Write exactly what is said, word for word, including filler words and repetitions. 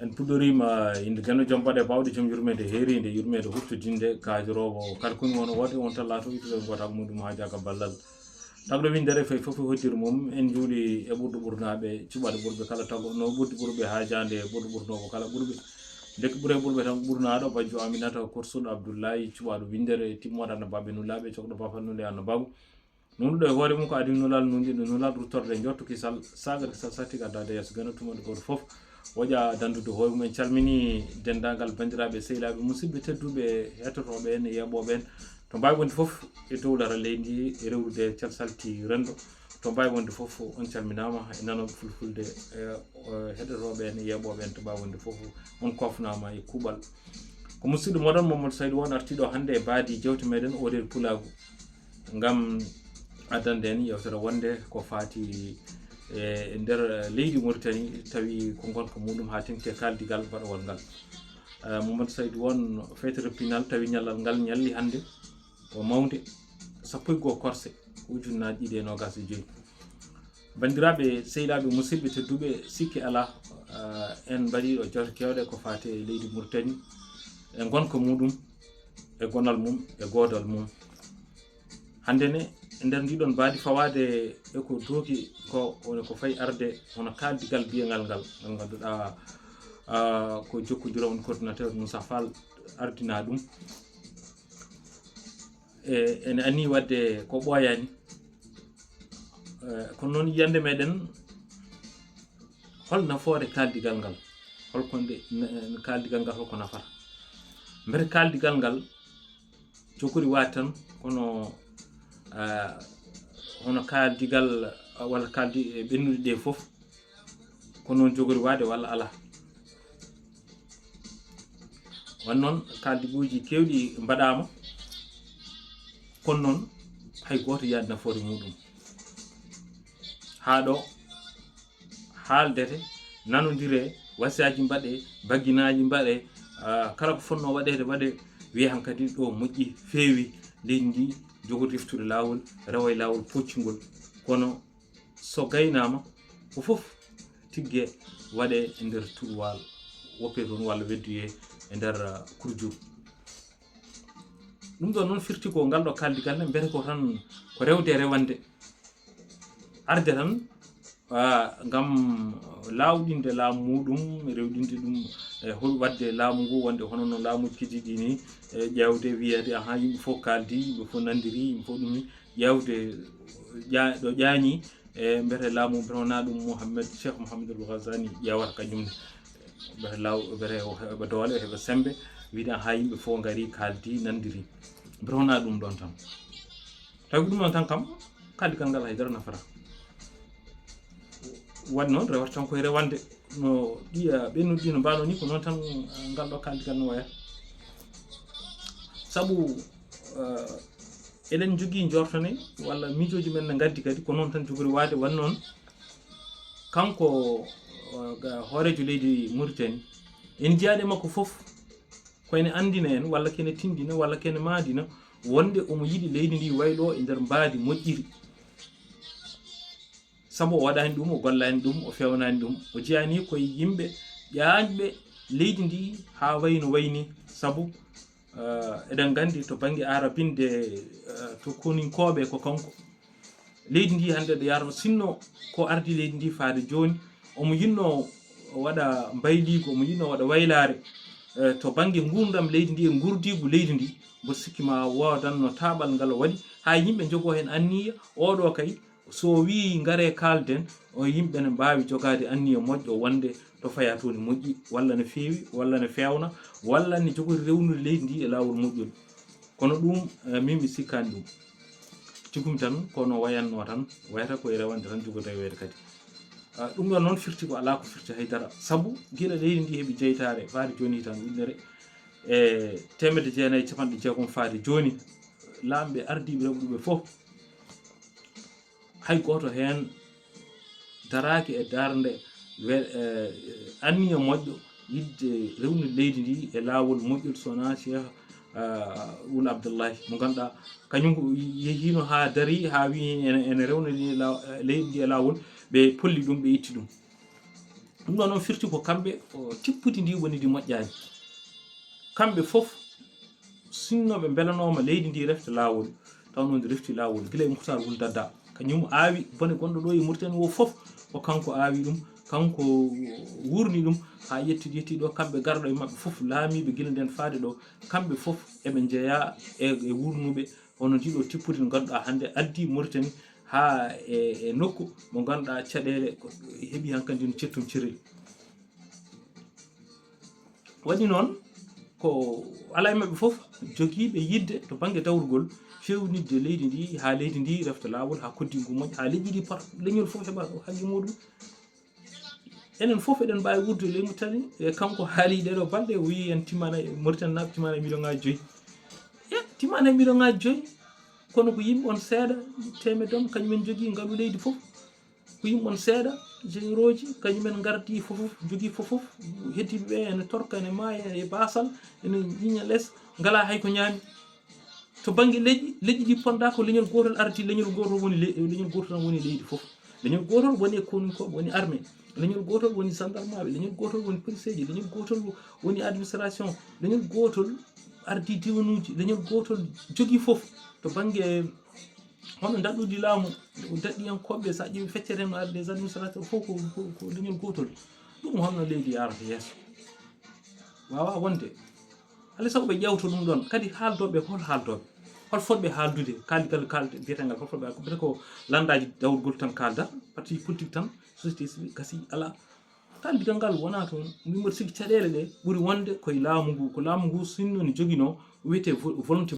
En puɗɗoriima innde Geno, jom baɗe baawɗe, jom yurmeende heeriinde, yurmeende huftodinde, kaajoroowo kala koni won woote, on tallaato ittude gootaako muɗum haa jaaka ballal. Tagɗo winndere fay fof e hoddiri mum, en njuuli e ɓurɗo ɓurnaaɓe, cuɓaaɗo ɓurɓe kala tago, no ɓurdi ɓurɓe haa jaande e ɓurɗo ɓurnoowo kala ɓurɓe. Ndeke ɓure ɓurɓe tan ɓurnaaɗo, bajjo Aminata Korsuɗo Abdullahi, cuɓaaɗo winndere, timmooɗo annabaaɓe nulaaɓe, cokɗo baafal nule annabaagu. Nunɗo e hoore mum ko adii nulal, nunɗiɗo nulal, ruttorde njottu kisal, saaga kisal, satti gaddaade yeeso Geno, tuma gooto fof woƴa dandude hoore mum. En calmini denndaangal banndiraaɓe, sehilaaɓe, musidɓe tedduɓe, hettotooɓe en e yeeɓooɓe en. To mbaawi wonde fof e dowlata leydi ndi, e rewrude calsalti renndo. To mbaawi wonde fof, on calminaama e nanooɓe fulfulde, e, e, heɗotooɓe en e yeeɓooɓe en. To mbaawi wonde fof, on koofnaama e kuuɓal. Ko musidɗo moɗon Mamadou Saydou on artiiɗo hannde e baadi jewte meɗen Oɗeer Pulaagu, ngam addande en yewtere wonde ko faati e nder leydi Mauritanie, tawi ko ngonka muɗum haa teŋti e kaaldigal baɗowal ngal. Eh, Mamadou Saydou on, feetere pinal tawi ñallal ngal ñalli hannde ko mawnde, sappo e goo korse, ujunnaaji ɗiɗi e noogas e joy. Banndiraaɓe, sehilaaɓe, musidɓe tedduɓe, sikke alaa, eh, en mbaɗii ɗo jewte keewɗe ko faati e leydi Mauritanie, e ngonka muɗum, e gonal mum, e goodal mum. Hannde ne, e nder ndiɗon mbaadi fawaade e ko dooki ko, woni ko fayi arde hono kaaldigal biyangal ngal, ngal ngannduɗaa, ah, ko jokkondiral woni coordinateur Moussa Fall ardinaa ɗum. E, ene anniyii waɗde ko ɓooyaani. Eh, kono noon, yiyannde meɗen, hol nafoore kaaldigal ngal? Hol ko nde, n-, kaaldigal ngal hol ko nafata? Mbete kaaldigal ngal jogori waade tan kono, eh, hono kaaldigal, eh, walla kaaldi, eh, ɓennuɗe ɗe fof, ko noon jogori waade walla alaa? Wan noon, kaaldibuuji keewɗi mbaɗaama, kono noon hay gooto yiyaani nafoore muɗum. Haa ɗo haaldete, nanondire, wasiyaaji mbaɗe, bagginaaji mbaɗe, ah, kala ko fotnoo waɗeede waɗe, wiye hankadi ɗo moƴƴi, feewi, leydi ndi jogori reftude laawol, rewa e laawol poccingol. Kono so gaynaama, ko fof tigge waɗe e nder turwaal, woppee toon walla wedduyee e nder, ah, kurjuru. Ɗum ɗo noon firti ko ngal ɗo kaaldigal ne, mbete ko tan ko rewde e rewande. Arde tan, ah, ngam laawɗinde laamu muɗum, rewɗinde ɗum, e hol waɗde laamu ngu wonde hono no laamuuji kadi ɗi ni, e ƴeewde, wiyeede, ahan, yimɓe fof kaaldi, yimɓe fof nanndiri, yimɓe fof ɗum ni, ƴeewde ƴa-, ɗo ƴaañi, e mbete laamu, mbete wonaa ɗum Mouhamed, Cheikh Mouhamed El Ghazani ƴeewata kañum ne. Mbete law-, mbete o heɓa doole, o heɓa semmbe, wiide, ahan, yimɓe fof ngari, kaaldi, nanndiri. Mbete wonaa ɗum ɗoon tan. Tawi ko ɗum ɗoon tan kam, kaaldigal ngal hay dara nafata. Waɗi noon, rewata tan koye rewande. No ɗi, eh, ɓennuɗi ɗi no mbaano ni, ko noon tan, eh, ngal ɗo kaaldigal no wayata. Sabu, eh, eɗen njogii njortone walla miijooji men ne ngaddi kadi, ko noon tan jogori waade. Waɗi noon, kanko, eh, ga-, hooreejo leydi Mauritanie, en njiyaani e makko fof, ko ene anndina en, walla kene tinndina, walla kene maandina, wonde omo yiɗi leydi ndi waylo e nder mbaadi moƴƴiri. Sabu o waɗaani ɗum, o gollaani ɗum, o feewnaani ɗum. O jeyaani ko e yimɓe ƴaañɓe leydi ndi haa wayi no wayi ni. Sabu, eh, eɗen nganndi to bannge arabinde, eh, to koninkooɓe ko kanko. Leydi ndi hannde ɗo yarno, sinno ko ardi leydi ndi faade jooni, omo yiɗno waɗa mbayliigu, omo yiɗno waɗa waylaare, eh, to bannge nguurndam leydi ndi e nguurdiigu leydi ndi, mboɗo sikki ma woodan no taaɓal ngal o waɗi, haa yimɓe njogoo heen anniya, oɗo kay, so o wii ngaree kaalden, o yimɓe ne mbaawi jogaade anniya moƴƴo wonde to fayaa to ne moƴƴi, walla ne feewi, walla ne feewna, walla ne jogori rewnude leydi ndi e laawol moƴƴol. Kono ɗum, eh, min mi sikkaani ɗum. Cukumi tan, kono wayatnoo tan, wayata ko e rewande tan jogori reweede kadi. Ah, ɗum ɗon noon firti ko alaa ko firti hay dara. Sabu gila leydi ndi heɓi jeytaare faade jooni tan ujunere e teemedde jeenayi e capanɗe jeegom faade jooni, laamɓe ardiiɓe rewɓe ɓe fof, hay gooto heen daraaki e darnde we-, eh, anniya moƴƴo yiɗde rewnude leydi ndi e laawol moƴƴol, so wonaa Cheikh, eh, Wul Abdullahi, mo ngannduɗaa, kañum ko yehiino haa darii, haa wii ene, ene rewna ndi la-, leydi ndi e laawol, ɓe polli ɗum, ɓe itti ɗum. Ɗum ɗo noon firti ko kamɓe o tippudi ndi woni ndi moƴƴaani. Kamɓe fof, sinno ɓe mbelanooma leydi ndi refta laawol, taw noon ndi refti laawol gila e Muhtar Wul Dadda. Kañum aawi bone gonɗo ɗo e Mauritanie o fof, ko kanko aawi ɗum, kanko wuurni ɗum, haa yetti, yetti ɗo, kamɓe garɗo e maɓɓe fof, laamiiɓe gila nden faade ɗo, kamɓe fof eɓe njeyaa e, e wuurnuɓe hono ndiɗo tippudi ndi ngannduɗaa hannde addi Mauritanie haa e, e nokku mo ngannduɗaa caɗeele ko heɓi hankadi no cettum cirel. Waɗi noon ko alaa e maɓɓe fof jogiiɓe yiɗde to bannge dawrugol feewnitde leydi ndi haa leydi ndi refta laawol, haa koddi ngu moƴƴa, haa leƴƴi ɗi pota, leñol fof heɓa haqqe muɗum. Enen fof eɗen mbaawi wuurdude ley Mauritanie, e kanko haali ɗee ɗoo balɗe, o wiyi en timaana e Mauritanie naaɓe timaana e million ŋaaji joyi. E timaana e million ŋaaji joyi, kono ko yimɓe on seeɗa, teemedon, kañum en jogii ngalu leydi fof. Ko yimɓe on seeɗa, généraux ji, kañum en ngardi fof, fof, jogii fof, fof, heddiiɓe ɓe ene torka, ene maaya, e baasal, ene ƴiiña les, ngalaa hay ko ñaami. To bannge leƴƴi, leƴƴi ɗi ponda ko leñol gootol ardi, leñol gootol woni le-, leñol gootol tan woni leydi fof. Leñol gootol woni e konunkooɓe, woni armée. Leñol gootol woni gendarmeɓe, leñol gootol woni policeeji, leñol gootol woni administration, leñol gootol ardi diwanuuji, leñol gootol jogii fof. To bannge hono daɗɗudi laamu, daɗɗiyankooɓe, so a ƴeewi feccere no arde, les administrateurs fof ko, ko, ko leñol gootol. Ɗum honno leydi yaarata yeeso? Waawaa wonde. Alaa sago ɓe ƴeewta ɗum ɗoon. Kadi haaldooɓe, hol haaldooɓe? Hol fotɓe haaldude? Kaaldigal, kaalde, biyetengal, hol fotɓe haaldude? Ko biyetee ko lanndaaji dawrugol tan kaalda, parti politique tan, société civile, gasi, alaa. Kaaldigal ngal wonaa toon. Min mboɗo sikki caɗeele ɗe ɓuri wonde koye laamu ngu. Ko laamu ngu sinno ne joginoo, wiyetee vo-, volonté